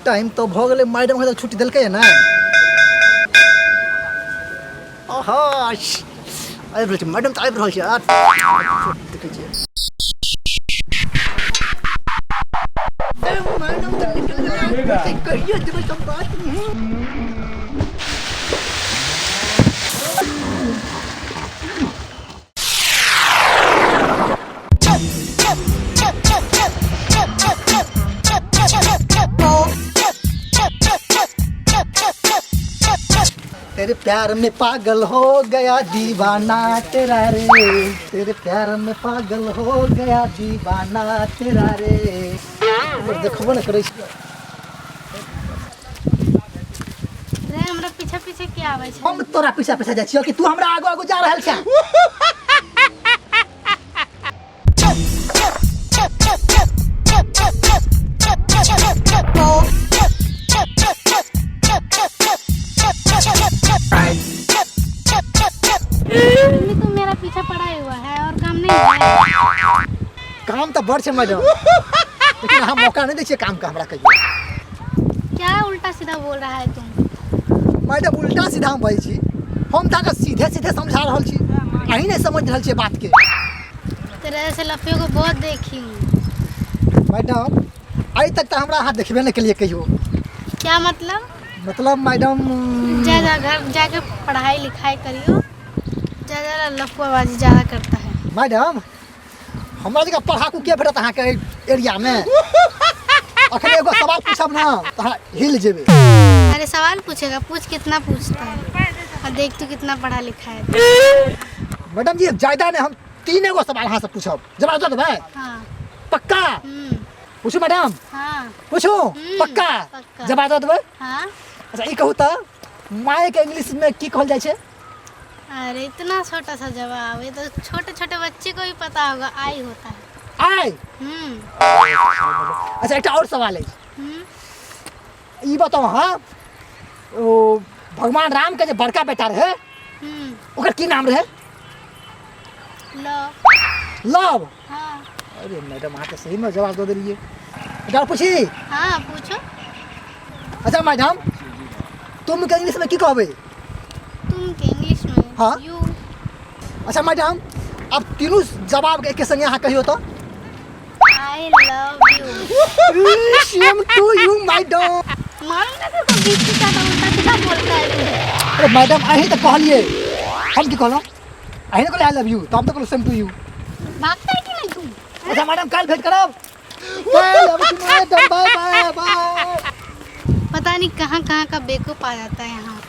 Time तऽ भऽ गेलै, मैडम के तऽ छुट्टी देलकै ने। आहा, आबि रहल छै मैडम, तऽ आबि रहल छै। आ देखै छियै, ए, मैडम तऽ निकलि गेलै। कहियो देबै सब बात। तेरे प्यार में पागल हो गया दीवाना तेरा रे, तेरे प्यार में पागल हो गया दीवाना तेरा रे। और देखबो ने करै छी। रे, हमरा पीछे पीछे के आबै छै? हम तोरा पीछा पीछा जाइ छियौ कि तू हमरा आगू आगू जा रहल छै? मम्मी, तू मेरा पीछा पड़ा हुआ है और काम नहीं है? काम तऽ बड़ छै मैडम, लेकिन अहाँ मौका नहि दै छियै काम के हमरा कहियो। क्या उल्टा सीधा बोल रहा है तुम? मैडम, उल्टा सीधा हम बजै छी? हम तऽ अहाँके सीधे सीधे समझा रहल छी, अहीं नहि समझि रहल छियै बातके। तेरे ऐसे लफियों को बहुत देखी हूँ। मैडम, आइ तक तऽ हमरा अहाँ देखबे नहि केलियै कहियो। क्या मतलब? मतलब मैडम, जा जा, घर जाके पढ़ाई लिखाई करियो। जा जा, लफुआबाजी ज़्यादा करता है। मैडम, हमरा जकाँ पढ़ाकू के भेटत अहाँके एहि एरियामे? अखन एगो सवाल पूछब ने तऽ अहाँ हिल जेबै। अरे, सवाल पूछेगा? पूछ, कितना पूछता है और देख तू कितना पढ़ा लिखा है। मैडम जी, ज्यादा नहि, हम तीन एगो सवाल अहाँसँ पूछब, जवाब दऽ देबै? हाँ। पक्का? हम्म। पूछू मैडम? हाँ। पूछू? पक्का? पक्का। जवाब दऽ देबै? हाँ। अच्छा, ई कहू तऽ मायके इंग्लिशमे की कहल जाइ छै? अरे, इतना छोटा सा जवाब, ये तो छोटे छोटे बच्चे को भी पता होगा, आई होता है। आइ? हम्म। अच्छा, एकटा आओर सवाल अछि। ई बताउ अहाँ, ओ भगवान रामके जे बड़का बेटा रहै, ओकर की नाम रहै? लव। लव? हाँ। अरे मैडम, अहाँ तऽ सहीमे जवाब दऽ देलियै। एकटा आओर पूछी? हाँ, पूछो। अच्छा मैडम, तुम के इंग्लिशमे की कहबै? तुम के इंग्लिश में? हाँ। You. अच्छा मैडम, अब तीनू जवाब के एके संगे अहाँ कहियौ तऽ। I love you. Same to you madam. मालूम ना तेरे को, बीच से ज्यादा उल्टा सीधा बोलता है तू। अरे मैडम, अहीं तऽ कहलियै। हम की कहलहुँ? अहीं ने कहलियै I love you, तऽ हम तऽ कहलहुँ सेम टू यू। भागता है कि नहीं तू? अच्छा मैडम, काल्हि भेंट करब। काल्हि अबै छी मैडम, बाय बाय बाय। पता नहीं कहाँ कहाँ का बेवकूफ आ जाता है यहाँ।